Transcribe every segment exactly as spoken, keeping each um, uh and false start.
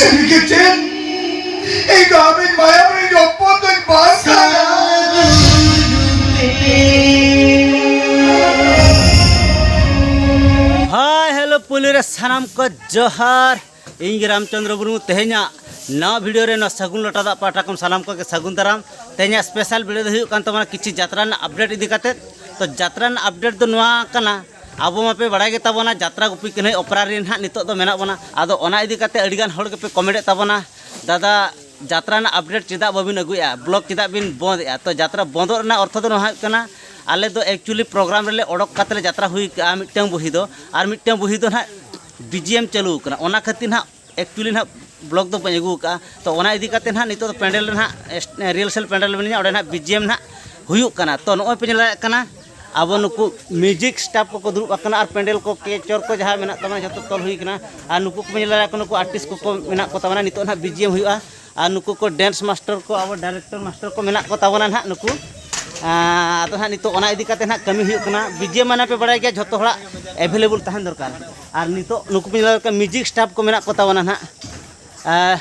ᱪᱮᱫ? ᱤᱧ ᱫᱚ ᱟᱢᱤᱡ ᱢᱟᱭᱟᱢ ᱨᱤᱱ ᱦᱚᱯᱚᱱ ᱫᱚᱧ ᱵᱟᱝ ᱠᱟᱱᱟ᱾ ᱦᱟᱭ, ᱦᱮᱞᱳ, ᱯᱩᱭᱞᱩ ᱨᱮ ᱥᱟᱱᱟᱢ ᱠᱚ ᱡᱚᱦᱟᱨ᱾ ᱤᱧ ᱜᱮ ᱨᱟᱢᱪᱚᱸᱫᱽᱨᱚ ᱢᱩᱨᱢᱩ᱾ ᱛᱮᱦᱮᱧᱟᱜ ᱱᱟᱣᱟ ᱵᱷᱤᱰᱤᱭᱳ ᱨᱮ ᱱᱚᱣᱟ ᱥᱟᱹᱜᱩᱱ ᱞᱚᱴᱟ ᱫᱟᱜ ᱯᱟᱦᱴᱟ ᱠᱷᱚᱱ ᱥᱟᱱᱟᱢ ᱠᱚᱜᱮ ᱥᱟᱹᱜᱩᱱ ᱫᱟᱨᱟᱢ᱾ ᱛᱮᱦᱮᱧᱟᱜ ᱥᱯᱮᱥᱟᱞ ᱵᱷᱤᱰᱤᱭᱳ ᱫᱚ ᱦᱩᱭᱩᱜ ᱠᱟᱱ ᱛᱟᱵᱚᱱᱟ ᱠᱤᱪᱷᱩ ᱡᱟᱛᱨᱟ ᱨᱮᱱᱟᱜ ᱟᱯᱰᱮᱴ ᱤᱫᱤ ᱠᱟᱛᱮᱫ᱾ ᱛᱚ, ᱡᱟᱛᱨᱟ ᱨᱮᱱᱟᱜ ᱟᱯᱰᱮᱴ ᱫᱚ ᱱᱚᱣᱟ ᱠᱟᱱᱟ, ᱟᱵᱚ ᱢᱟᱯᱮ ᱵᱟᱲᱟᱭ ᱜᱮ ᱛᱟᱵᱚᱱᱟ, ᱡᱟᱛᱨᱟ ᱜᱩᱯᱤ ᱠᱟᱹᱱᱟᱹᱭ ᱚᱯᱮᱨᱟ ᱨᱮ ᱱᱟᱦᱟᱜ ᱱᱤᱛᱚᱜ ᱫᱚ ᱢᱮᱱᱟᱜ ᱵᱚᱱᱟ᱾ ᱟᱫᱚ ᱚᱱᱟ ᱤᱫᱤ ᱠᱟᱛᱮ ᱟᱹᱰᱤ ᱜᱟᱱ ᱦᱚᱲ ᱜᱮᱯᱮ ᱠᱚᱢᱮᱱᱴ ᱮᱫ ᱛᱟᱵᱚᱱᱟ, "ᱫᱟᱫᱟ, ᱡᱟᱛᱨᱟ ᱨᱮᱱᱟᱜ ᱟᱯᱰᱮᱴ ᱪᱮᱫᱟᱜ ᱵᱟᱹᱵᱤᱱ ᱟᱹᱜᱩᱭᱮᱫᱼᱟ, ᱵᱞᱚᱜ ᱪᱮᱫᱟᱜ ᱵᱤᱱ ᱵᱚᱸᱫᱽ ᱮᱫᱼᱟ?" ᱛᱚ, ᱡᱟᱛᱨᱟ ᱵᱚᱸᱫᱚᱜ ᱨᱮᱱᱟᱜ ᱚᱨᱛᱷᱚ ᱫᱚ ᱱᱚᱣᱟ ᱦᱩᱭᱩᱜ ᱠᱟᱱᱟ, ᱟᱞᱮ ᱫᱚ ᱮᱠᱪᱩᱭᱮᱞᱤ ᱯᱨᱳᱜᱨᱟᱢ ᱨᱮᱞᱮ ᱚᱰᱚᱠ ᱠᱟᱛᱮ ᱞᱮ ᱡᱟᱛᱨᱟ ᱦᱩᱭ ᱠᱟᱜᱼᱟ ᱢᱤᱫᱴᱟᱝ ᱵᱩᱦᱤ ᱫᱚ, ᱟᱨ ᱢᱤᱫᱴᱟᱝ ᱵᱩᱦᱤ ᱫᱚ ᱱᱟᱦᱟᱜ ᱵᱤᱡᱤᱮᱢ ᱪᱟᱹᱞᱩ ᱟᱠᱟᱱᱟ, ᱚᱱᱟ ᱠᱷᱟᱹᱛᱤᱨ ᱱᱟᱦᱟᱜ ᱮᱠᱪᱩᱭᱮᱞᱤ ᱱᱟᱦᱟᱜ ᱵᱞᱚᱜ ᱫᱚ ᱵᱟᱹᱧ ᱟᱹᱜᱩ ᱟᱠᱟᱫᱼᱟ᱾ ᱛᱚ, ᱚᱱᱟ ᱤᱫᱤ ᱠᱟᱛᱮ ᱱᱟᱦᱟᱜ ᱱᱤᱛᱚᱜ ᱫᱚ ᱯᱮᱱᱰᱮᱞ ᱨᱮ ᱱᱟᱦᱟᱜ ᱮᱥ-, ᱨᱤᱦᱟᱨᱥᱮᱞ ᱯᱮᱱᱰᱮᱞ ᱨᱮ ᱢᱤᱱᱟᱹᱧᱟ, ᱚᱸᱰᱮ ᱱᱟᱦᱟᱜ ᱵᱤᱡᱤᱮᱢ ᱱᱟᱦᱟᱜ ᱦᱩᱭᱩᱜ ᱠᱟᱱᱟ᱾ ᱛᱚ, ᱱᱚᱜᱼᱚᱭ ᱯᱮ ᱧᱮᱞ ᱫᱟᱲᱮᱭᱟᱜ ᱠᱟᱱᱟ, ᱟᱵᱚ ᱱᱩᱠᱩ ᱢᱤᱣᱡᱤᱠ ᱥᱴᱟᱯ ᱠᱚᱠᱚ ᱫᱩᱲᱩᱵ ᱟᱠᱟᱱᱟ ᱟᱨ ᱯᱮᱱᱰᱮᱞ ᱠᱚ, ᱠᱮᱪᱚᱨ ᱠᱚ ᱡᱟᱦᱟᱸ ᱢᱮᱱᱟᱜ ᱛᱟᱵᱚᱱᱟ, ᱡᱷᱚᱛᱚ ᱛᱚᱞ ᱦᱩᱭ ᱟᱠᱟᱱᱟ᱾ ᱟᱨ ᱱᱩᱠᱩ ᱠᱚ ᱯᱮ ᱧᱮᱞ ᱫᱟᱲᱮᱭᱟᱜ ᱠᱟᱱᱟ, ᱱᱩᱠᱩ ᱟᱨᱴᱤᱥᱴ ᱠᱚᱠᱚ ᱢᱮᱱᱟᱜ ᱠᱚ ᱛᱟᱵᱚᱱᱟ, ᱱᱤᱛᱚᱜ ᱱᱟᱦᱟᱜ ᱵᱤᱡᱤᱮᱢ ᱦᱩᱭᱩᱜᱼᱟ᱾ ᱟᱨ ᱱᱩᱠᱩ ᱠᱚ ᱰᱮᱱᱥ ᱢᱟᱥᱴᱟᱨ ᱠᱚ, ᱟᱵᱚ ᱰᱟᱭᱨᱮᱠᱴᱚᱨ ᱢᱟᱥᱴᱟᱨ ᱠᱚ ᱢᱮᱱᱟᱜ ᱠᱚ ᱛᱟᱵᱚᱱᱟ ᱱᱟᱦᱟᱜ ᱱᱩᱠᱩ᱾ ᱟᱨ ᱟᱫᱚ ᱱᱟᱦᱟᱜ ᱱᱤᱛᱚᱜ ᱚᱱᱟ ᱤᱫᱤ ᱠᱟᱛᱮ ᱱᱟᱦᱟᱜ ᱠᱟᱹᱢᱤ ᱦᱩᱭᱩᱜ ᱠᱟᱱᱟ᱾ ᱵᱤᱡᱤᱮᱢ ᱢᱟᱱᱮ ᱯᱮ ᱵᱟᱲᱟᱭ ᱜᱮᱭᱟ, ᱡᱷᱚᱛᱚ ᱦᱚᱲᱟᱜ ᱮᱵᱷᱮᱞᱮᱵᱚᱞ ᱛᱟᱦᱮᱱ ᱫᱚᱨᱠᱟᱨ᱾ ᱟᱨ ᱱᱤᱛᱚᱜ ᱱᱩᱠᱩ ᱯᱮ ᱧᱮᱞ ᱫᱟᱲᱮᱭᱟᱜ ᱠᱟᱱᱟ, ᱢᱤᱣᱡᱤᱠ ᱥᱴᱟᱯ ᱠᱚ ᱢᱮᱱᱟᱜ ᱠᱚ ᱛᱟᱵᱚᱱᱟ ᱱᱟᱦᱟᱜ᱾ ᱟᱨ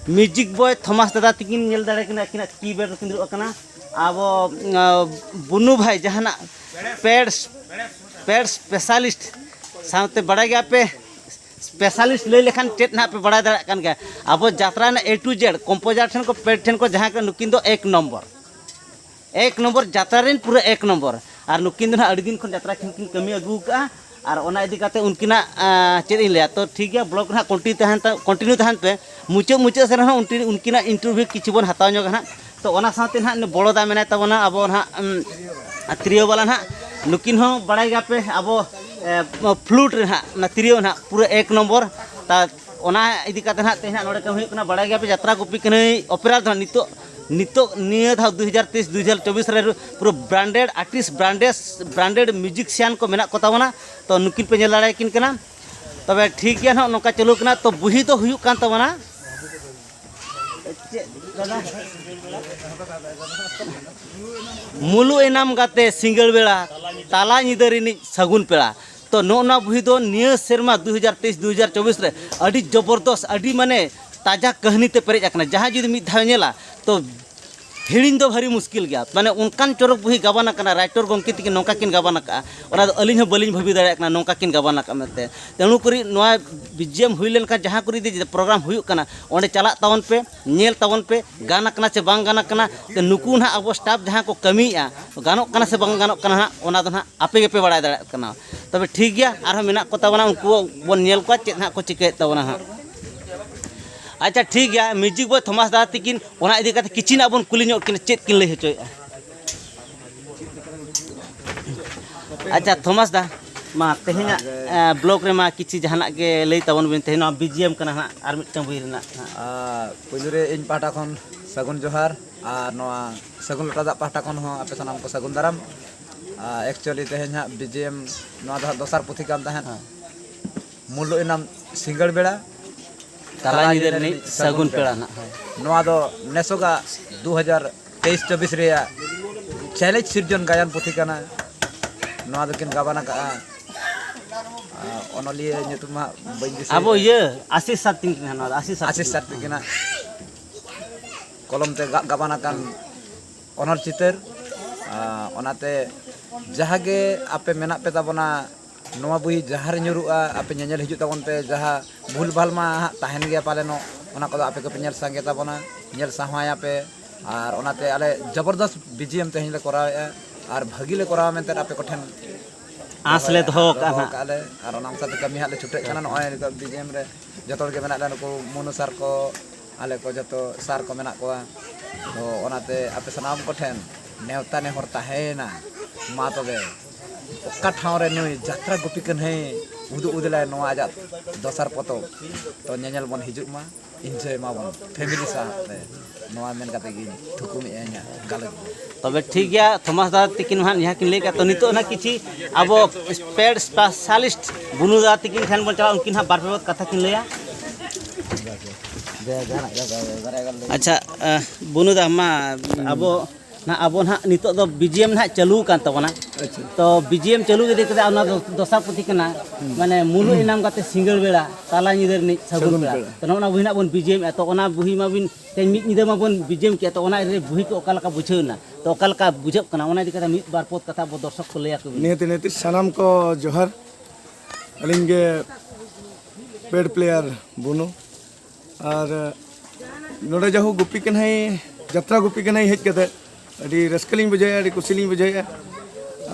ᱢᱤᱣᱡᱤᱠ ᱵᱚᱭ ᱛᱷᱚᱢᱟᱥ ᱫᱟᱫᱟ ᱛᱤᱠᱤᱱ ᱧᱮᱞ ᱫᱟᱲᱮ ᱠᱤᱱᱟ, ᱟᱹᱠᱤᱱᱟᱜ ᱠᱤᱵᱳᱨᱰ ᱨᱮᱠᱤᱱ ᱫᱩᱲᱩᱵ ᱟᱠᱟᱱᱟ᱾ ᱟᱵᱚ, ᱟᱸ, ᱵᱩᱱᱩ ᱵᱷᱟᱭ ᱡᱟᱦᱟᱱᱟᱜ ᱯᱮᱰ, ᱯᱮᱰ ᱥᱯᱮᱥᱟᱞᱤᱥᱴ ᱥᱟᱶᱛᱮ ᱵᱟᱲᱟᱭ ᱜᱮᱭᱟ ᱯᱮ, ᱥᱯᱮᱥᱟᱞᱤᱥᱴ ᱞᱟᱹᱭ ᱞᱮᱠᱷᱟᱱ ᱪᱮᱫ ᱱᱟᱦᱟᱜ ᱯᱮ ᱵᱟᱲᱟᱭ ᱫᱟᱲᱮᱭᱟᱜ ᱠᱟᱱ ᱜᱮᱭᱟ᱾ ᱟᱵᱚ ᱡᱟᱛᱨᱟ ᱨᱮᱱᱟᱜ A to Z, ᱠᱚᱢᱯᱳᱡᱟᱨ ᱴᱷᱮᱱ ᱠᱚ, ᱯᱮᱰ ᱴᱷᱮᱱ ᱠᱚ, ᱡᱟᱦᱟᱸᱭ ᱠᱚ, ᱱᱩᱠᱤᱱ ᱫᱚ ᱮᱠ ᱱᱚᱢᱵᱚᱨ᱾ ᱮᱠ ᱱᱚᱢᱵᱚᱨ, ᱡᱟᱛᱨᱟ ᱨᱮᱱ ᱯᱩᱨᱟᱹ ᱮᱠ ᱱᱚᱢᱵᱚᱨ᱾ ᱟᱨ ᱱᱩᱠᱤᱱ ᱫᱚ ᱱᱟᱦᱟᱜ ᱟᱹᱰᱤ ᱫᱤᱱ ᱠᱷᱚᱱ ᱡᱟᱛᱨᱟ ᱠᱷᱮᱞ ᱠᱤᱱ ᱠᱟᱹᱢᱤ ᱟᱹᱜᱩ ᱟᱠᱟᱫᱼᱟ᱾ ᱟᱨ ᱚᱱᱟ ᱤᱫᱤ ᱠᱟᱛᱮ ᱩᱱᱠᱤᱱᱟᱜ, ᱟᱸ, ᱪᱮᱫ ᱤᱧ ᱞᱟᱹᱭᱟ, ᱛᱚ ᱴᱷᱤᱠ ᱜᱮᱭᱟ, ᱵᱞᱚᱜᱽ ᱨᱮ ᱱᱟᱦᱟᱜ ᱠᱚᱱᱴᱤᱱᱤᱭᱩ ᱛᱟᱦᱮᱱ ᱛᱟ-, ᱠᱚᱱᱴᱤᱱᱤᱭᱩ ᱛᱟᱦᱮᱱ ᱯᱮ᱾ ᱢᱩᱪᱟᱹᱫ, ᱢᱩᱪᱟᱹᱫ ᱥᱮᱫ ᱨᱮᱦᱚᱸ ᱩᱱᱠᱤᱱ, ᱩᱱᱠᱤᱱᱟᱜ ᱤᱱᱴᱟᱨᱵᱷᱤᱭᱩ ᱠᱤᱪᱷᱩ ᱵᱚᱱ ᱦᱟᱛᱟᱣ ᱧᱚᱜᱟ ᱱᱟᱦᱟᱜ᱾ ᱛᱚ ᱚᱱᱟ ᱥᱟᱶᱛᱮ ᱱᱟᱦᱟᱜ ᱱᱩᱭ ᱵᱚᱲᱚ ᱫᱟ ᱢᱮᱱᱟᱭ ᱛᱟᱵᱚᱱᱟ, ᱟᱵᱚ ᱱᱟᱦᱟᱜ, ᱩᱢ, ᱛᱤᱨᱭᱳ ᱵᱟᱞᱟ ᱱᱟᱦᱟᱜ, ᱱᱩᱠᱤᱱ ᱦᱚᱸ ᱵᱟᱲᱟᱭ ᱜᱮᱭᱟ ᱯᱮ, ᱟᱵᱚ, ᱮ, ᱯᱷᱞᱩᱴ ᱨᱮ ᱱᱟᱦᱟᱜ, ᱚᱱᱟ ᱛᱤᱨᱭᱳ ᱱᱟᱦᱟᱜ ᱯᱩᱨᱟᱹ ᱮᱠ ᱱᱚᱢᱵᱚᱨ᱾ ᱛᱟ ᱚᱱᱟ ᱤᱫᱤ ᱠᱟᱛᱮ ᱱᱟᱦᱟᱜ ᱛᱮᱦᱮᱧ ᱱᱟᱦᱟᱜ ᱱᱚᱰᱮ ᱠᱟᱹᱢᱤ ᱦᱩᱭᱩᱜ ᱠᱟᱱᱟ, ᱵᱟᱲᱟᱭ ᱜᱮᱭᱟ ᱯᱮ, ᱡᱟᱛᱨᱟ ᱜᱩᱯᱤ ᱠᱟᱹᱱᱟᱹᱭ ᱚᱯᱮᱨᱟ ᱨᱮᱫᱚ ᱱᱟᱦᱟᱜ ᱱᱤᱛᱚᱜ, ᱱᱤᱛᱚᱜ ᱱᱤᱭᱟᱹ ᱫᱷᱟᱣ ᱫᱩ ᱦᱟᱡᱟᱨ ᱛᱮᱭᱤᱥ ᱫᱩ ᱦᱟᱡᱟᱨ ᱪᱚᱵᱵᱤᱥ ᱨᱮ ᱯᱩᱨᱟᱹ ᱵᱨᱟᱱᱰᱮᱰ ᱟᱨᱴᱤᱥᱴ, ᱵᱨᱟᱱᱰᱮᱰ, ᱵᱨᱟᱱᱰᱮᱰ ᱢᱤᱣᱡᱤᱠᱥᱤᱭᱟᱱ ᱠᱚ ᱢᱮᱱᱟᱜ ᱠᱚ ᱛᱟᱵᱚᱱᱟ᱾ ᱛᱚ ᱱᱩᱠᱤᱱ ᱯᱮ ᱧᱮᱞ ᱫᱟᱲᱮᱭᱟᱠᱤᱱ ᱠᱟᱱᱟ᱾ ᱛᱚᱵᱮ ᱴᱷᱤᱠ ᱜᱮᱭᱟ ᱱᱟᱦᱟᱜ, ᱱᱚᱝᱠᱟ ᱪᱟᱹᱞᱩ ᱠᱟᱱᱟ᱾ ᱛᱚ ᱵᱩᱦᱤ ᱫᱚ ᱦᱩᱭᱩᱜ ᱠᱟᱱ ᱛᱟᱵᱚᱱᱟ ᱪᱮᱫ ᱫᱟᱫᱟ? ᱢᱩᱞᱩ ᱮᱱᱟᱢ ᱜᱟᱛᱮ ᱥᱤᱸᱜᱟᱹᱲ ᱵᱮᱲᱟ, ᱛᱟᱞᱟ ᱧᱤᱫᱟᱹ ᱨᱤᱱᱤᱡ ᱥᱟᱹᱜᱩᱱ ᱯᱮᱲᱟ᱾ ᱛᱚ ᱱᱚᱜᱼᱚ ᱱᱚᱣᱟ ᱵᱩᱦᱤ ᱫᱚ ᱱᱤᱭᱟᱹ ᱥᱮᱨᱢᱟ ᱫᱩ ᱦᱟᱡᱟᱨ ᱛᱮᱭᱤᱥ ᱫᱩ ᱦᱟᱡᱟᱨ ᱪᱚᱵᱵᱤᱥ ᱨᱮ ᱟᱹᱰᱤ ᱡᱚᱵᱚᱨᱫᱚᱥ, ᱟᱹᱰᱤ ᱢᱟᱱᱮ ᱛᱟᱡᱟ ᱠᱟᱹᱦᱱᱤ ᱛᱮ ᱯᱮᱨᱮᱡ ᱟᱠᱟᱱᱟ᱾ ᱡᱟᱦᱟᱸᱭ ᱡᱩᱫᱤ ᱢᱤᱫ ᱫᱷᱟᱣᱮ ᱧᱮᱞᱟ, ᱛᱚ ᱦᱤᱲᱤᱧ ᱫᱚ ᱵᱷᱟᱹᱨᱤ ᱢᱩᱥᱠᱤᱞ ᱜᱮᱭᱟ᱾ ᱢᱟᱱᱮ ᱚᱱᱠᱟᱱ ᱪᱚᱨᱚᱠ ᱵᱩᱦᱤ ᱜᱟᱵᱟᱱ ᱟᱠᱟᱱᱟ, ᱨᱟᱭᱴᱚᱨ ᱜᱚᱢᱠᱮ ᱛᱟᱹᱠᱤᱱ ᱱᱚᱝᱠᱟ ᱠᱤᱱ ᱜᱟᱵᱟᱱ ᱟᱠᱟᱫᱼᱟ, ᱚᱱᱟ ᱫᱚ ᱟᱹᱞᱤᱧ ᱦᱚᱸ ᱵᱟᱹᱞᱤᱧ ᱵᱷᱟᱹᱵᱤ ᱫᱟᱲᱮᱭᱟᱜ ᱠᱟᱱᱟ ᱱᱚᱝᱠᱟ ᱠᱤᱱ ᱜᱟᱵᱟᱱ ᱟᱠᱟᱫ ᱢᱮᱱᱛᱮ᱾ ᱛᱮ ᱱᱚᱜᱼᱚ ᱱᱚᱣᱟ ᱠᱚᱨᱮ ᱱᱚᱣᱟ ᱵᱤᱡᱤᱭᱟᱢ ᱦᱩᱭ ᱞᱮᱱᱠᱷᱟᱱ, ᱡᱟᱦᱟᱸ ᱠᱚᱨᱮ ᱡᱩᱫᱤ ᱯᱨᱳᱜᱨᱟᱢ ᱦᱩᱭᱩᱜ ᱠᱟᱱᱟ, ᱚᱸᱰᱮ ᱪᱟᱞᱟᱜ ᱛᱟᱵᱚᱱ ᱯᱮ, ᱧᱮᱞ ᱛᱟᱵᱚᱱ ᱯᱮ, ᱜᱟᱱ ᱟᱠᱟᱱᱟ ᱥᱮ ᱵᱟᱝ ᱜᱟᱱ ᱟᱠᱟᱱᱟ᱾ ᱛᱮ ᱱᱩᱠᱩ ᱱᱟᱦᱟᱜ ᱟᱵᱚ ᱥᱴᱟᱯ ᱡᱟᱦᱟᱸ ᱠᱚ ᱠᱟᱹᱢᱤᱭᱮᱫᱼᱟ, ᱜᱟᱱᱚᱜ ᱠᱟᱱᱟ ᱥᱮ ᱵᱟᱝ ᱜᱟᱱᱚᱜ ᱠᱟᱱᱟ ᱦᱟᱸᱜ, ᱚᱱᱟ ᱫᱚ ᱱᱟᱦᱟᱜ ᱟᱯᱮ ᱜᱮᱯᱮ ᱵᱟᱲᱟᱭ ᱫᱟᱲᱮᱭᱟᱜ ᱠᱟᱱᱟ᱾ ᱛᱚᱵᱮ ᱴᱷᱤᱠ ᱜᱮᱭᱟ, ᱟᱨᱦᱚᱸ ᱢᱮᱱᱟᱜ ᱠᱚ ᱛᱟᱵᱚᱱᱟ, ᱩᱱᱠᱩ ᱵᱚᱱ ᱧᱮᱞ ᱠᱚᱣᱟ ᱪᱮᱫ ᱦᱟᱸᱜ ᱠᱚ ᱪᱤᱠᱟᱹᱭᱮᱫ ᱛᱟᱵᱚᱱᱟ ᱦᱟᱸᱜ᱾ ᱟᱪᱪᱷᱟ, ᱴᱷᱤᱠ ᱜᱮᱭᱟ, ᱢᱤᱣᱡᱤᱠ ᱵᱚᱭ ᱛᱷᱚᱢᱟᱥ ᱫᱟ ᱛᱤᱠᱤᱱ ᱚᱱᱟ ᱤᱫᱤ ᱠᱟᱛᱮ ᱠᱤᱪᱷᱤ ᱱᱟᱜ ᱵᱚᱱ ᱠᱩᱞᱤ ᱧᱚᱜ ᱠᱤᱱᱟ, ᱪᱮᱫ ᱠᱤᱱ ᱞᱟᱹᱭ ᱦᱚᱪᱚᱭᱮᱫᱼᱟ᱾ ᱟᱪᱪᱷᱟ, ᱛᱷᱚᱢᱟᱥ ᱫᱟ, ᱢᱟ ᱛᱮᱦᱮᱧᱟᱜ, ᱮ, ᱵᱞᱚᱜ ᱨᱮᱢᱟ ᱠᱤᱪᱷᱤ ᱡᱟᱦᱟᱱᱟᱜ ᱜᱮ ᱞᱟᱹᱭ ᱛᱟᱵᱚᱱ ᱵᱤᱱ, ᱛᱮᱦᱮᱧ ᱱᱚᱣᱟ ᱵᱤᱡᱤᱭᱟᱢ ᱠᱟᱱᱟ ᱦᱟᱸᱜ, ᱟᱨ ᱢᱤᱫᱴᱟᱝ ᱵᱚᱭ ᱨᱮᱱᱟᱜ ᱦᱟᱸᱜ᱾ ᱟᱨ ᱯᱩᱭᱞᱩ ᱨᱮ ᱤᱧ ᱯᱟᱦᱴᱟ ᱠᱷᱚᱱ ᱥᱟᱹᱜᱩᱱ ᱡᱚᱦᱟᱨ, ᱟᱨ ᱱᱚᱣᱟ ᱥᱟᱹᱜᱩᱱ ᱞᱚᱴᱟ ᱫᱟᱜ ᱯᱟᱦᱴᱟ ᱠᱷᱚᱱ ᱦᱚᱸ ᱟᱯᱮ ᱥᱟᱱᱟᱢ ᱠᱚ ᱥᱟᱹᱜᱩᱱ ᱫᱟᱨᱟᱢ᱾ ᱟᱨ actually ᱛᱮᱦᱮᱧ ᱦᱟᱸᱜ ᱵᱤᱡᱤᱭᱟᱢ, ᱱᱚᱣᱟ ᱫᱚ ᱦᱟᱸᱜ ᱫᱚᱥᱟᱨ ᱯᱩᱛᱷᱤ ᱠᱟᱱ ᱛᱟᱦᱮᱸᱫ᱾ ᱦᱮᱸ᱾ ᱢᱩᱞᱩᱜ ᱮᱱᱟᱢ ᱥᱤᱸᱜᱟᱹᱲ ᱵᱮᱲᱟ, ᱛᱟᱞᱟ ᱛᱟᱞᱟ ᱧᱤᱫᱟᱹ ᱧᱤᱫᱟᱹ ᱨᱤᱱᱤᱡ ᱨᱤᱱᱤᱡ ᱥᱟᱹᱜᱩᱱ ᱥᱟᱹᱜᱩᱱ ᱯᱮᱲᱟ ᱯᱮᱲᱟ᱾ ᱱᱟᱜ, ᱦᱳᱭ᱾ ᱱᱚᱣᱟ ᱫᱚ ᱱᱮᱥᱚᱜᱟᱜ ᱫᱩ ᱦᱟᱡᱟᱨ ᱛᱮᱭᱤᱥ ᱪᱚᱵᱵᱤᱥ ᱨᱮᱭᱟᱜ ᱪᱮᱞᱮᱧᱡᱽ ᱥᱤᱨᱡᱚᱱ ᱜᱟᱭᱟᱱ ᱯᱩᱛᱷᱤ ᱠᱟᱱᱟ᱾ ᱱᱚᱣᱟ ᱫᱚᱠᱤᱱ ᱜᱟᱵᱟᱱ ᱟᱠᱟᱫᱼᱟ᱾ ᱟᱨ ᱚᱱᱚᱞᱤᱭᱟᱹ ᱧᱩᱛᱩᱢ ᱦᱟᱸᱜ ᱵᱟᱹᱧ ᱫᱤᱥᱟᱹᱭᱮᱫᱼᱟ᱾ ᱟᱵᱚ ᱤᱭᱟᱹ ᱟᱥᱤᱥ ᱥᱟᱨ ᱛᱤᱠᱤᱱ ᱠᱟᱱᱟ, ᱱᱚᱣᱟ ᱫᱚ ᱟᱥᱤᱥ ᱥᱟᱨ ᱟᱥᱤᱥ ᱛᱤᱠᱤᱱ᱾ ᱥᱟᱨ ᱛᱤᱠᱤᱱᱟᱜ ᱠᱚᱞᱚᱢ ᱛᱮ ᱜᱟ-, ᱜᱟᱵᱟᱱ ᱟᱠᱟᱱ ᱚᱱᱚᱞ ᱪᱤᱛᱟᱹᱨ᱾ ᱟᱨ ᱚᱱᱟᱛᱮ ᱡᱟᱦᱟᱸ ᱜᱮ ᱟᱯᱮ ᱢᱮᱱᱟᱜ ᱯᱮ ᱛᱟᱵᱚᱱᱟ, ᱱᱚᱣᱟ ᱵᱳᱭ ᱡᱟᱦᱟᱸ ᱨᱮ ᱧᱩᱨᱩᱜᱼᱟ, ᱟᱯᱮ ᱧᱮᱧᱮᱞ ᱦᱤᱡᱩᱜ ᱛᱟᱵᱚᱱ ᱯᱮ᱾ ᱡᱟᱦᱟᱸ ᱵᱷᱩᱞ ᱵᱷᱟᱞ ᱢᱟ ᱦᱟᱸᱜ ᱛᱟᱦᱮᱱ ᱜᱮᱭᱟ ᱯᱟᱞᱮᱱᱚᱜ, ᱚᱱᱟ ᱠᱚᱫᱚ ᱟᱯᱮ ᱠᱚᱯᱮ ᱧᱮᱞ ᱥᱟᱸᱜᱮ ᱛᱟᱵᱚᱱᱟ, ᱧᱮᱞ ᱥᱟᱶᱟᱭᱟᱯᱮ᱾ ᱟᱨ ᱚᱱᱟᱛᱮ ᱟᱞᱮ ᱡᱚᱵᱚᱨᱫᱚᱥ ᱵᱤᱡᱤᱭᱟᱢ ᱛᱮᱦᱮᱧ ᱞᱮ ᱠᱚᱨᱟᱣᱮᱫᱼᱟ, ᱟᱨ ᱵᱷᱟᱹᱜᱤ ᱞᱮ ᱠᱚᱨᱟᱣᱟ ᱢᱮᱱᱛᱮ ᱟᱯᱮ ᱠᱚᱴᱷᱮᱱ ᱟᱸᱥ ᱞᱮ ᱫᱚᱦᱚ ᱟᱠᱟᱫᱼᱟ ᱫᱚᱦᱚ ᱦᱟᱸᱜ᱾ ᱠᱟᱜᱼᱟ ᱞᱮ᱾ ᱟᱨ ᱚᱱᱟ ᱚᱱᱩᱥᱟᱨ ᱛᱮ ᱠᱟᱹᱢᱤ ᱦᱟᱸᱜ ᱞᱮ ᱪᱷᱩᱴᱟᱹᱜ ᱠᱟᱱᱟ᱾ ᱱᱚᱜᱼᱚᱭ ᱱᱤᱛᱚᱜ ᱵᱤᱡᱤᱭᱟᱢ ᱨᱮ ᱡᱚᱛᱚ ᱦᱚᱲ ᱜᱮ ᱢᱮᱱᱟᱜ ᱞᱮᱭᱟ, ᱱᱩᱠᱩ ᱢᱚᱱᱩ ᱥᱟᱨ ᱠᱚ, ᱟᱞᱮ ᱠᱚ ᱡᱚᱛᱚ ᱥᱟᱨ ᱠᱚ ᱢᱮᱱᱟᱜ ᱠᱚᱣᱟ᱾ ᱛᱚ ᱚᱱᱟᱛᱮ ᱟᱯᱮ ᱥᱟᱱᱟᱢ ᱠᱚᱴᱷᱮᱱ ᱱᱮᱣᱛᱟ ᱱᱮᱦᱚᱨ ᱛᱟᱦᱮᱸᱭᱮᱱᱟ, ᱢᱟ ᱛᱚᱵᱮ ᱚᱠᱟ ᱴᱷᱟᱶ ᱨᱮ ᱱᱩᱭ ᱡᱟᱛᱨᱟ ᱜᱩᱯᱤ ᱠᱟᱹᱱᱦᱟᱹᱭ ᱩᱫᱩᱜ ᱩᱫᱩᱞᱟᱭ ᱱᱚᱣᱟ ᱟᱡᱟᱜ ᱫᱚᱥᱟᱨ ᱯᱚᱛᱚᱵ, ᱛᱚ ᱧᱮᱧᱮᱞ ᱵᱚᱱ ᱦᱤᱡᱩᱜ ᱢᱟ᱾ ᱤᱱᱡᱚᱭ ᱢᱟᱵᱚᱱ ᱯᱷᱮᱢᱤᱞᱤ ᱥᱟᱶᱛᱮ᱾ ᱱᱚᱣᱟ ᱢᱮᱱ ᱠᱟᱛᱮ ᱜᱤᱧ ᱛᱷᱩᱠᱩᱢᱮᱜᱼᱟ ᱤᱧᱟᱹᱜ ᱜᱟᱞᱚᱪ ᱫᱚ᱾ ᱛᱚᱵᱮ ᱴᱷᱤᱠ ᱜᱮᱭᱟ, ᱛᱷᱚᱢᱟᱥ ᱫᱟᱫᱟ ᱛᱤᱠᱤᱱ ᱢᱟ ᱦᱟᱸᱜ ᱡᱟᱦᱟᱸ ᱠᱤᱱ ᱞᱟᱹᱭ ᱠᱟᱜ, ᱛᱚ ᱱᱤᱛᱚᱜ ᱱᱟᱜ ᱠᱤᱪᱷᱤ ᱟᱵᱚ ᱯᱮᱰ ᱥᱯᱮᱥᱟᱞᱤᱥᱴ ᱵᱩᱱᱩ ᱫᱟᱫᱟ ᱛᱤᱠᱤᱱ ᱴᱷᱮᱱ ᱵᱚᱱ ᱪᱟᱞᱟᱜᱼᱟ, ᱩᱱᱠᱤᱱ ᱦᱟᱸᱜ ᱵᱟᱨ ᱯᱮ ᱵᱟᱨ ᱠᱟᱛᱷᱟ ᱠᱤᱱ ᱞᱟᱹᱭᱟ᱾ ᱟᱪᱪᱷᱟ, ᱟᱸ, ᱵᱩᱱᱩ ᱫᱟ, ᱢᱟ ᱟᱵᱚ ᱱᱟᱦᱟᱜ ᱟᱵᱚ ᱱᱟᱦᱟᱜ ᱱᱤᱛᱚᱜ ᱫᱚ ᱵᱤᱡᱤᱮᱢ ᱱᱟᱦᱟᱜ ᱪᱟᱹᱞᱩ ᱟᱠᱟᱱ ᱛᱟᱵᱚᱱᱟ᱾ ᱛᱚ ᱵᱤᱡᱤᱮᱢ ᱪᱟᱹᱞᱩ ᱤᱫᱤ ᱠᱟᱛᱮ ᱚᱱᱟ ᱫᱚ ᱫᱚᱥᱟᱨ ᱯᱩᱛᱷᱤ ᱠᱟᱱᱟ, ᱢᱟᱱᱮ ᱢᱩᱞᱩᱜ ᱮᱱᱟᱢ ᱜᱟᱛᱮ ᱥᱤᱸᱜᱟᱹᱲ ᱵᱮᱲᱟ, ᱛᱟᱞᱟ ᱧᱤᱫᱟᱹ ᱨᱤᱱᱤᱡ ᱥᱟᱹᱜᱩᱱ ᱥᱟᱹᱜᱩᱱ ᱵᱮᱲᱟ᱾ ᱵᱮᱲᱟ᱾ ᱛᱚ ᱱᱚᱜᱼᱚ ᱱᱟ ᱵᱩᱦᱤ ᱱᱟᱦᱟᱜ ᱵᱚᱱ ᱵᱤᱡᱤᱮᱢ ᱮᱫᱟ, ᱛᱚ ᱚᱱᱟ ᱵᱩᱦᱤ ᱢᱟᱵᱤᱱ ᱛᱮᱦᱮᱧ ᱢᱤᱫ ᱧᱤᱫᱟᱹ ᱢᱟᱵᱚᱱ ᱵᱤᱡᱤᱮᱢ ᱠᱮᱫ, ᱛᱚ ᱚᱱᱟ ᱨᱮ ᱵᱩᱦᱤ ᱠᱚ ᱚᱠᱟ ᱞᱮᱠᱟ ᱵᱩᱡᱷᱟᱹᱣ ᱮᱱᱟ, ᱛᱚ ᱚᱠᱟ ᱞᱮᱠᱟ ᱵᱩᱡᱷᱟᱹᱜ ᱠᱟᱱᱟ, ᱚᱱᱟ ᱤᱫᱤ ᱠᱟᱛᱮ ᱢᱤᱫ ᱵᱟᱨ ᱯᱚᱫ ᱠᱟᱛᱷᱟ ᱟᱵᱚ ᱫᱚᱨᱥᱚᱠ ᱠᱚ ᱞᱟᱹᱭ ᱟᱠᱚ ᱵᱤᱱ᱾ ᱱᱤᱦᱟᱹᱛᱤ, ᱱᱤᱦᱟᱹᱛᱤ ᱥᱟᱱᱟᱢ ᱠᱚ ᱡᱚᱦᱟᱨ᱾ ᱟᱹᱞᱤᱧ ᱜᱮ ᱯᱮᱰ ᱯᱞᱮᱭᱟᱨ ᱵᱩᱱᱩ᱾ ᱟᱨ ᱱᱚᱰᱮ ᱡᱟᱦᱳ ᱜᱩᱯᱤ ᱠᱟᱹᱱᱦᱟᱹᱭ, ᱡᱟᱛᱨᱟ ᱜᱩᱯᱤ ᱠᱟᱹᱱᱦᱟᱹᱭ ᱦᱮᱡ ᱠᱟᱛᱮ ᱟᱹᱰᱤ ᱨᱟᱹᱥᱠᱟᱹ ᱞᱤᱧ ᱵᱩᱡᱷᱟᱹᱣᱮᱫᱼᱟ, ᱟᱹᱰᱤ ᱠᱩᱥᱤ ᱞᱤᱧ ᱵᱩᱡᱷᱟᱹᱣᱮᱫᱼᱟ᱾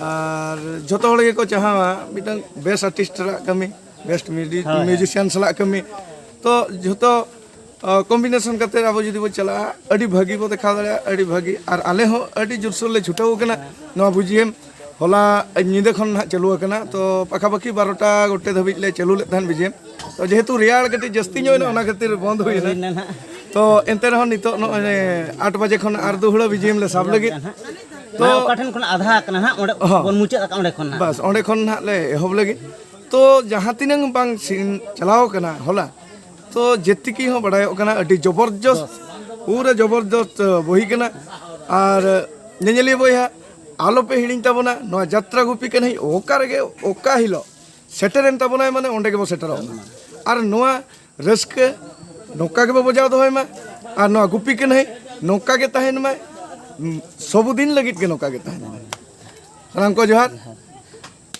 ᱟᱨ ᱡᱷᱚᱛᱚ ᱦᱚᱲ ᱜᱮᱠᱚ ᱪᱟᱦᱟᱣᱟ ᱢᱤᱫᱴᱟᱝ ᱵᱮᱥ ᱟᱨᱴᱤᱥᱴ ᱥᱟᱞᱟᱜ ᱠᱟᱹᱢᱤ, ᱵᱮᱥᱴ ᱦᱳᱭ, ᱦᱳᱭ᱾ ᱢᱤᱭᱩᱡᱤᱥᱤᱭᱟᱱ ᱥᱟᱞᱟᱜ ᱠᱟᱹᱢᱤ᱾ ᱛᱚ ᱡᱷᱚᱛᱚ ᱠᱚᱢᱵᱤᱱᱮᱥᱚᱱ ᱠᱟᱛᱮ ᱟᱵᱚ ᱡᱩᱫᱤ ᱵᱚᱱ ᱪᱟᱞᱟᱜᱼᱟ, ᱟᱹᱰᱤ ᱵᱷᱟᱹᱜᱤ ᱵᱚ ᱫᱮᱠᱷᱟᱣ ᱫᱟᱲᱮᱭᱟᱜᱼᱟ, ᱟᱹᱰᱤ ᱵᱷᱟᱹᱜᱤ᱾ ᱟᱨ ᱟᱞᱮ ᱦᱚᱸ ᱟᱹᱰᱤ ᱡᱳᱨᱥᱳᱨ ᱞᱮ ᱪᱷᱩᱴᱟᱹᱣ ᱟᱠᱟᱱᱟ ᱱᱚᱣᱟ ᱵᱩᱡᱤᱭᱮᱢ᱾ ᱦᱚᱞᱟ ᱧᱤᱫᱟᱹ ᱠᱷᱚᱱ ᱱᱟᱦᱟᱜ ᱪᱟᱹᱞᱩ ᱟᱠᱟᱱᱟ, ᱛᱚ ᱯᱟᱠᱷᱟᱯᱟᱠᱷᱤ ᱵᱟᱨᱚᱴᱟ ᱜᱚᱴᱮ ᱫᱷᱟᱹᱵᱤᱡ ᱞᱮ ᱪᱟᱹᱞᱩ ᱞᱮᱫ ᱛᱟᱦᱮᱸᱫ ᱵᱤᱡᱤᱭᱮᱢ᱾ ᱛᱚ ᱡᱮᱦᱮᱛᱩ ᱨᱮᱭᱟᱲ ᱠᱟᱹᱴᱤᱡ ᱡᱟᱹᱥᱛᱤ ᱧᱚᱜ ᱮᱱᱟ, ᱚᱱᱟ ᱠᱷᱟᱹᱛᱤᱨ ᱵᱚᱱᱫ ᱦᱩᱭ ᱮᱱᱟ᱾ ᱦᱩᱭ ᱮᱱᱟ ᱱᱟᱦᱟᱜ᱾ ᱛᱚ ᱮᱱᱛᱮ ᱨᱮᱦᱚᱸ ᱱᱤᱛᱚᱜ ᱱᱚᱜᱼᱚᱭ ᱟᱴ ᱵᱟᱡᱮ ᱠᱷᱚᱱ ᱟᱨ ᱫᱩᱦᱲᱟᱹ ᱵᱤᱡᱤᱭᱮᱢ ᱞᱮ ᱥᱟᱵ ᱞᱟᱹᱜᱤᱫ᱾ ᱛᱚ ᱢᱟᱱᱮ ᱚᱠᱟ ᱴᱷᱮᱱ ᱠᱷᱚᱱ ᱟᱫᱷᱟ ᱟᱠᱟᱱᱟ ᱱᱟᱦᱟᱜ, ᱚᱸᱰᱮ ᱦᱚᱸ᱾ ᱵᱚᱱ ᱢᱩᱪᱟᱹᱫ ᱟᱠᱟᱫ, ᱚᱸᱰᱮ ᱠᱷᱚᱱ ᱱᱟᱦᱟᱜ᱾ ᱵᱟᱥ, ᱚᱸᱰᱮ ᱠᱷᱚᱱ ᱱᱟᱦᱟᱜ ᱞᱮ ᱮᱦᱚᱵ ᱞᱟᱹᱜᱤᱫ᱾ ᱛᱚ ᱡᱟᱦᱟᱸ ᱛᱤᱱᱟᱹᱝ ᱵᱟᱝ ᱥᱤᱱ ᱪᱟᱞᱟᱣ ᱠᱟᱱᱟ ᱦᱚᱞᱟ, ᱛᱚ ᱡᱮᱛᱤᱠᱤ ᱦᱚᱸ ᱵᱟᱲᱟᱭᱚᱜ ᱠᱟᱱᱟ, ᱟᱹᱰᱤ ᱡᱚᱵᱚᱨᱡᱚᱥ, ᱯᱩᱨᱟᱹ ᱡᱚᱵᱚᱨᱡᱚᱥ ᱵᱚᱦᱤ ᱠᱟᱱᱟ᱾ ᱟᱨ ᱧᱮᱧᱮᱞᱤᱭᱟᱹ ᱵᱚᱭᱦᱟ, ᱟᱞᱚᱯᱮ ᱦᱤᱲᱤᱧ ᱛᱟᱵᱚᱱᱟ, ᱱᱚᱣᱟ ᱡᱟᱛᱨᱟ ᱜᱩᱯᱤ ᱠᱟᱹᱱᱦᱤ ᱚᱠᱟ ᱨᱮᱜᱮ, ᱚᱠᱟ ᱦᱤᱞᱳᱜ ᱥᱮᱴᱮᱨᱮᱱ ᱛᱟᱵᱚᱱᱟᱭ, ᱢᱟᱱᱮ ᱚᱸᱰᱮ ᱜᱮᱵᱚ ᱥᱮᱴᱮᱨᱚᱜ ᱢᱟ᱾ ᱟᱨ ᱱᱚᱣᱟ ᱨᱟᱹᱥᱠᱟᱹ ᱱᱚᱝᱠᱟ ᱜᱮᱵᱚ ᱵᱚᱡᱟᱣ ᱫᱚᱦᱚᱭ ᱢᱟ, ᱟᱨ ᱱᱚᱣᱟ ᱜᱩᱯᱤ ᱠᱟᱹᱱᱦᱤ ᱱᱚᱝᱠᱟ ᱜᱮ ᱛᱟᱦᱮᱱ ᱢᱟ, ᱥᱚᱵᱩᱫᱤᱱ ᱞᱟᱹᱜᱤᱫ ᱜᱮ ᱱᱚᱝᱠᱟ ᱜᱮ ᱛᱟᱦᱮᱱ ᱢᱟ᱾ ᱥᱟᱱᱟᱢ ᱠᱚ ᱡᱚᱦᱟᱨ᱾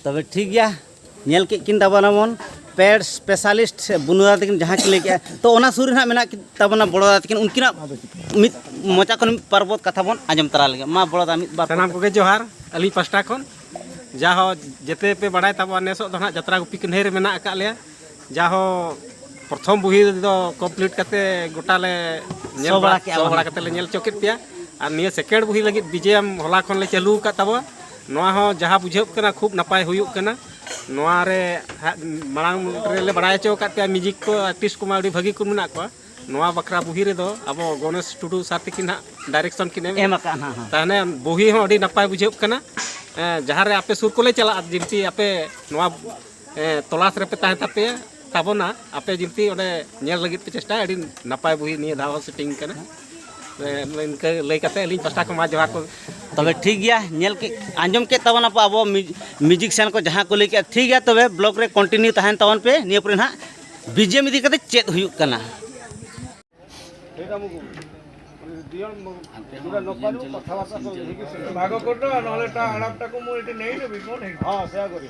ᱛᱚᱵᱮ ᱴᱷᱤᱠ ᱜᱮᱭᱟ, ᱧᱮᱞ ᱠᱮᱫ ᱠᱤᱱ ᱛᱟᱵᱚᱱᱟᱵᱚᱱ ᱯᱮᱰ ᱥᱯᱮᱥᱟᱞᱤᱥᱴ ᱵᱩᱱᱩ ᱫᱟᱫᱟ ᱛᱟᱹᱠᱤᱱ ᱡᱟᱦᱟᱸ ᱠᱤᱱ ᱞᱟᱹᱭ ᱠᱮᱜᱼᱟ, ᱛᱚ ᱚᱱᱟ ᱥᱩᱨ ᱨᱮ ᱱᱟᱦᱟᱜ ᱢᱮᱱᱟᱜ ᱠᱤᱱ ᱛᱟᱵᱚᱱᱟ ᱵᱚᱲᱚ ᱫᱟᱫᱟ ᱛᱟᱹᱠᱤᱱ, ᱩᱱᱠᱤᱱᱟᱜ ᱢᱤᱫ ᱢᱚᱪᱟ ᱠᱷᱚᱱ ᱢᱤᱫ ᱵᱟᱨ ᱯᱚᱫ ᱠᱟᱛᱷᱟ ᱵᱚᱱ ᱟᱸᱡᱚᱢ ᱛᱟᱨᱟ ᱞᱮᱜᱮ᱾ ᱢᱟ ᱵᱚᱲᱚ ᱫᱟ, ᱢᱤᱫ ᱵᱟᱨ ᱯᱚᱫ ᱥᱟᱱᱟᱢ ᱠᱟᱛᱷᱟ᱾ ᱠᱚᱜᱮ ᱡᱚᱦᱟᱨ ᱟᱹᱞᱤᱧ ᱯᱟᱥᱴᱟ ᱠᱷᱚᱱ᱾ ᱡᱟᱦᱚ ᱡᱮᱛᱮ ᱯᱮ ᱵᱟᱲᱟᱭ ᱛᱟᱵᱚᱱᱟ, ᱱᱮᱥᱚᱜ ᱫᱚ ᱱᱟᱦᱟᱜ ᱡᱟᱛᱨᱟ ᱜᱩᱯᱤ ᱠᱟᱹᱱᱦᱟᱹᱭ ᱨᱮ ᱢᱮᱱᱟᱜ ᱟᱠᱟᱫ ᱞᱮᱭᱟ᱾ ᱡᱟᱦᱚ ᱯᱨᱚᱛᱷᱚᱢ ᱵᱩᱦᱤ ᱫᱚ ᱠᱚᱢᱯᱞᱤᱴ ᱠᱟᱛᱮ ᱜᱚᱴᱟ ᱞᱮ ᱧᱮᱞ ᱥᱚ ᱵᱟᱲᱟ ᱵᱟᱲᱟ, ᱠᱮᱜᱼᱟ ᱥᱚ ᱵᱚᱱ᱾ ᱵᱟᱲᱟ ᱠᱟᱛᱮ ᱞᱮ ᱧᱮᱞ ᱦᱚᱪᱚ ᱠᱮᱫ ᱯᱮᱭᱟ᱾ ᱟᱨ ᱱᱤᱭᱟᱹ ᱥᱮᱠᱮᱱᱰ ᱵᱩᱦᱤ ᱞᱟᱹᱜᱤᱫ ᱵᱤᱡᱮ ᱮᱢ ᱦᱚᱞᱟ ᱠᱷᱚᱱ ᱞᱮ ᱪᱟᱹᱞᱩ ᱟᱠᱟᱫ ᱛᱟᱵᱚᱣᱟ᱾ ᱱᱚᱣᱟ ᱦᱚᱸ ᱡᱟᱦᱟᱸ ᱵᱩᱡᱷᱟᱹᱜ ᱠᱟᱱᱟ, ᱠᱷᱩᱵ ᱱᱟᱯᱟᱭ ᱦᱩᱭᱩᱜ ᱠᱟᱱᱟ᱾ ᱱᱚᱣᱟ ᱨᱮ ᱦᱟᱸᱜ ᱢᱟᱲᱟᱝ ᱨᱮᱞᱮ ᱵᱟᱲᱟᱭ ᱦᱚᱪᱚ ᱟᱠᱟᱫ ᱯᱮᱭᱟ, ᱢᱤᱣᱡᱤᱠ ᱠᱚ ᱟᱨᱴᱤᱥᱴ ᱠᱚᱢᱟ ᱟᱹᱰᱤ ᱵᱷᱟᱹᱜᱤ ᱠᱚ ᱢᱮᱱᱟᱜ ᱠᱚᱣᱟ᱾ ᱱᱚᱣᱟ ᱵᱟᱠᱷᱨᱟ ᱵᱩᱦᱤ ᱨᱮᱫᱚ ᱟᱵᱚ ᱜᱚᱱᱮᱥ ᱴᱩᱰᱩ ᱥᱟᱨ ᱛᱤᱠᱤᱱ ᱦᱟᱸᱜ ᱰᱟᱭᱨᱮᱠᱥᱚᱱ ᱠᱤᱱ ᱮᱢ ᱮᱢ ᱟᱠᱟᱫᱼᱟ ᱱᱟᱦᱟᱜ, ᱦᱮᱸ᱾ ᱛᱟᱦᱚᱞᱮ ᱵᱩᱦᱤ ᱦᱚᱸ ᱟᱹᱰᱤ ᱱᱟᱯᱟᱭ ᱵᱩᱡᱷᱟᱹᱜ ᱠᱟᱱᱟ᱾ ᱮᱸ, ᱡᱟᱦᱟᱸ ᱨᱮ ᱟᱯᱮ ᱥᱩᱨ ᱠᱚᱞᱮ ᱪᱟᱞᱟᱜᱼᱟ, ᱡᱤᱱᱛᱤ ᱟᱯᱮ ᱱᱚᱣᱟ, ᱮᱸ, ᱛᱚᱞᱟᱥ ᱨᱮᱯᱮ ᱛᱟᱦᱮᱸ ᱛᱟᱯᱮᱭᱟ, ᱛᱟᱵᱚᱱᱟ, ᱟᱯᱮ ᱡᱤᱱᱛᱤ ᱚᱸᱰᱮ ᱧᱮᱞ ᱞᱟᱹᱜᱤᱫ ᱯᱮ ᱪᱮᱥᱴᱟᱭᱟ᱾ ᱟᱹᱰᱤ ᱱᱟᱯᱟᱭ ᱵᱩᱦᱤ ᱱᱤᱭᱟᱹ ᱫᱷᱟᱣ ᱦᱚᱸ ᱥᱮᱴᱤᱝ ᱠᱟᱱᱟ᱾ ᱤᱱᱠᱟᱹ ᱞᱟᱹᱭ ᱠᱟᱛᱮ ᱟᱹᱞᱤᱧ ᱯᱟᱥᱴᱟ ᱠᱷᱚᱱ ᱢᱟ ᱡᱚᱦᱟᱨ ᱠᱚ᱾ ᱛᱚᱵᱮ ᱴᱷᱤᱠ ᱜᱮᱭᱟ, ᱧᱮᱞ ᱠᱮᱫ, ᱟᱸᱡᱚᱢ ᱠᱮᱫ ᱛᱟᱵᱚᱱᱟᱯᱮ ᱟᱵᱚ ᱢᱤᱭᱩ-, musician ᱠᱚ ᱡᱟᱦᱟᱸ ᱠᱚ ᱞᱟᱹᱭ ᱠᱮᱫᱼᱟ, ᱴᱷᱤᱠ ᱜᱮᱭᱟ᱾ ᱛᱚᱵᱮ vlog ᱨᱮ continue ᱛᱟᱦᱮᱱ ᱛᱟᱵᱚᱱ ᱯᱮ, ᱱᱤᱭᱟᱹ ᱯᱚᱨᱮ ᱱᱟᱦᱟᱜ BGM ᱤᱫᱤ ᱠᱟᱛᱮ ᱪᱮᱫ ᱦᱩᱭᱩᱜ ᱠᱟᱱᱟ᱾ ᱵᱷᱟᱜ ᱠᱚᱨ ᱫᱚ, ᱱᱚᱦᱞᱮ ᱮᱴᱟᱜ ᱟᱲᱟᱜᱴᱟ ᱠᱚ ᱢᱩ ᱮᱴᱤ ᱱᱮᱭ ᱨᱮ ᱵᱤᱯᱚᱱ ᱦᱮ᱾ ᱦᱮᱸ, ᱥᱮᱭᱟ ᱠᱚᱨᱤ᱾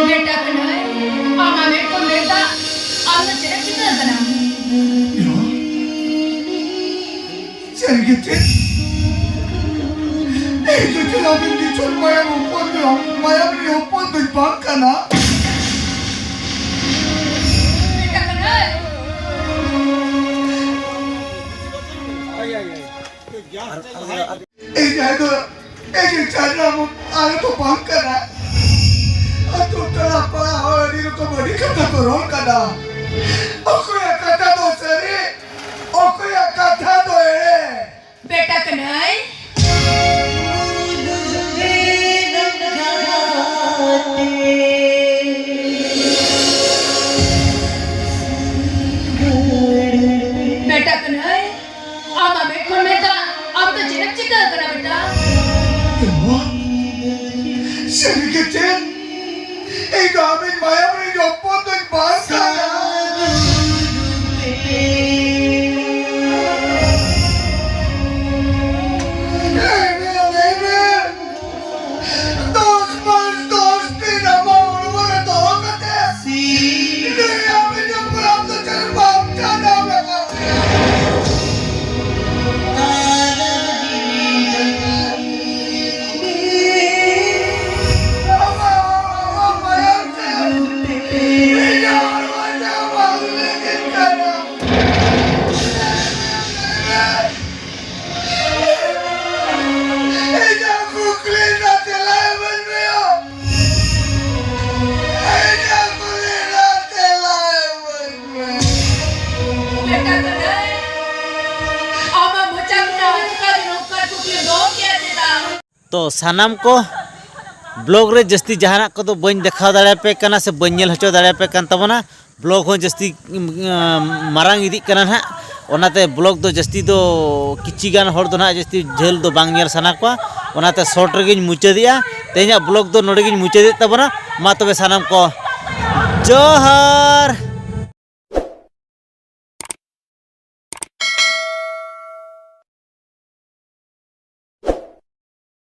ᱵᱮᱴᱟ ᱠᱟᱹᱱᱟᱹᱭ, ᱟᱢ ᱟᱢᱮᱨ ᱠᱚ ᱢᱮᱱᱫᱟ, ᱟᱢ ᱫᱚ ᱪᱮᱫ ᱮᱢ ᱪᱤᱠᱟᱹ ᱟᱠᱟᱱᱟ? ᱥᱟᱹᱨᱤ ᱜᱮ ᱪᱮᱫ? ᱤᱧ ᱫᱚ ᱪᱮᱫ ᱟᱹᱵᱤᱱ ᱠᱤᱪᱷᱩ ᱢᱟᱭᱟᱢ ᱦᱚᱯᱚᱱ ᱫᱚ, ᱢᱟᱭᱟᱢ ᱨᱤᱱᱤᱡ ᱦᱚᱯᱚᱱ ᱫᱚᱧ ᱵᱟᱝ ᱠᱟᱱᱟ? ᱵᱮᱴᱟ ᱠᱟᱹᱱᱟᱹᱭ᱾ ᱤᱧ ᱟᱭᱳ ᱫᱚ, ᱤᱧ ᱪᱟᱱᱟ ᱟᱭᱳ ᱫᱚ ᱵᱟᱝ ᱠᱟᱱᱟ᱾ ᱟᱛᱳ ᱴᱚᱞᱟ ᱯᱟᱲᱟ ᱦᱚᱲ ᱟᱹᱰᱤ ᱨᱚᱠᱚᱢ ᱟᱹᱰᱤ ᱠᱟᱛᱷᱟ ᱠᱚ ᱨᱚᱲ ᱠᱟᱱᱟ᱾ ᱚᱠᱚᱭᱟᱜ ᱠᱟᱛᱷᱟ ᱫᱚ ᱥᱟᱹᱨᱤ, ᱚᱠᱚᱭᱟᱜ ᱠᱟᱛᱷᱟ ᱫᱚ ᱮᱲᱮ᱾ ᱵᱮᱴᱟ ᱠᱟᱹᱱᱟᱹᱭ᱾ ᱵᱮᱴᱟ ᱠᱟᱹᱱᱟᱹᱭ, ᱟᱢ ᱟᱢᱮᱨ ᱠᱷᱚᱱ ᱢᱮᱛᱟ, ᱟᱢ ᱫᱚ ᱪᱮᱫ ᱮᱢ ᱪᱤᱠᱟᱹ ᱟᱠᱟᱱᱟ ᱵᱮᱴᱟ? ᱥᱟᱹᱨᱤ ᱜᱮ ᱪᱮᱫ? ᱤᱧ ᱫᱚ ᱟᱢᱤᱡ ᱢᱟᱭᱟᱢ ᱨᱤᱱᱤᱡ ᱦᱚᱯᱚᱱ ᱫᱚᱧ ᱵᱟᱝ ᱠᱟᱱᱟ᱾ ᱞᱟᱹᱭ ᱢᱮ, ᱞᱟᱹᱭ ᱢᱮ᱾ ᱫᱚᱥ ᱢᱟᱥ ᱫᱚᱥ ᱫᱤᱱ ᱟᱢᱟᱜ ᱦᱚᱲᱢᱚ ᱨᱮ ᱫᱚᱦᱚ ᱠᱟᱛᱮ, ᱞᱟᱹᱭ ᱟᱢ ᱤᱧᱟᱹᱜ ᱯᱨᱟᱱ ᱫᱚ ᱪᱮᱫ ᱵᱟᱢ ᱪᱟᱞᱟᱣ ᱞᱟᱜᱟᱣ ᱞᱮᱭᱟ? ᱛᱚ ᱥᱟᱱᱟᱢ ᱠᱚ, ᱵᱞᱚᱜ ᱨᱮ ᱡᱟᱹᱥᱛᱤ ᱡᱟᱦᱟᱱᱟᱜ ᱠᱚᱫᱚ ᱵᱟᱹᱧ ᱫᱮᱠᱷᱟᱣ ᱫᱟᱲᱮᱭᱟᱯᱮ ᱠᱟᱱᱟ ᱥᱮ ᱵᱟᱹᱧ ᱧᱮᱞ ᱦᱚᱪᱚ ᱫᱟᱲᱮᱭᱟᱯᱮ ᱠᱟᱱ ᱛᱟᱵᱚᱱᱟ᱾ ᱵᱞᱚᱜ ᱦᱚᱸ ᱡᱟᱹᱥᱛᱤ ᱩᱢ, ᱢᱟᱨᱟᱝ ᱤᱫᱤᱜ ᱠᱟᱱᱟ ᱱᱟᱦᱟᱜ, ᱚᱱᱟᱛᱮ ᱵᱞᱚᱜ ᱫᱚ ᱡᱟᱹᱥᱛᱤ ᱫᱚ ᱠᱤᱪᱷᱤ ᱜᱟᱱ ᱦᱚᱲ ᱫᱚ ᱱᱟᱦᱟᱜ ᱡᱟᱹᱥᱛᱤ ᱡᱷᱟᱹᱞ ᱫᱚ ᱵᱟᱝ ᱧᱮᱞ ᱥᱟᱱᱟ ᱠᱚᱣᱟ᱾ ᱚᱱᱟᱛᱮ ᱥᱚᱨᱴ ᱨᱮᱜᱮᱧ ᱢᱩᱪᱟᱹᱫᱮᱜᱼᱟ᱾ ᱛᱮᱦᱮᱧᱟᱜ ᱵᱞᱚᱜ ᱫᱚ ᱱᱚᱰᱮ ᱜᱮᱧ ᱢᱩᱪᱟᱹᱫᱮᱫ ᱛᱟᱵᱚᱱᱟ᱾ ᱢᱟ ᱛᱚᱵᱮ ᱥᱟᱱᱟᱢ ᱠᱚ ᱡᱚᱦᱟᱨ᱾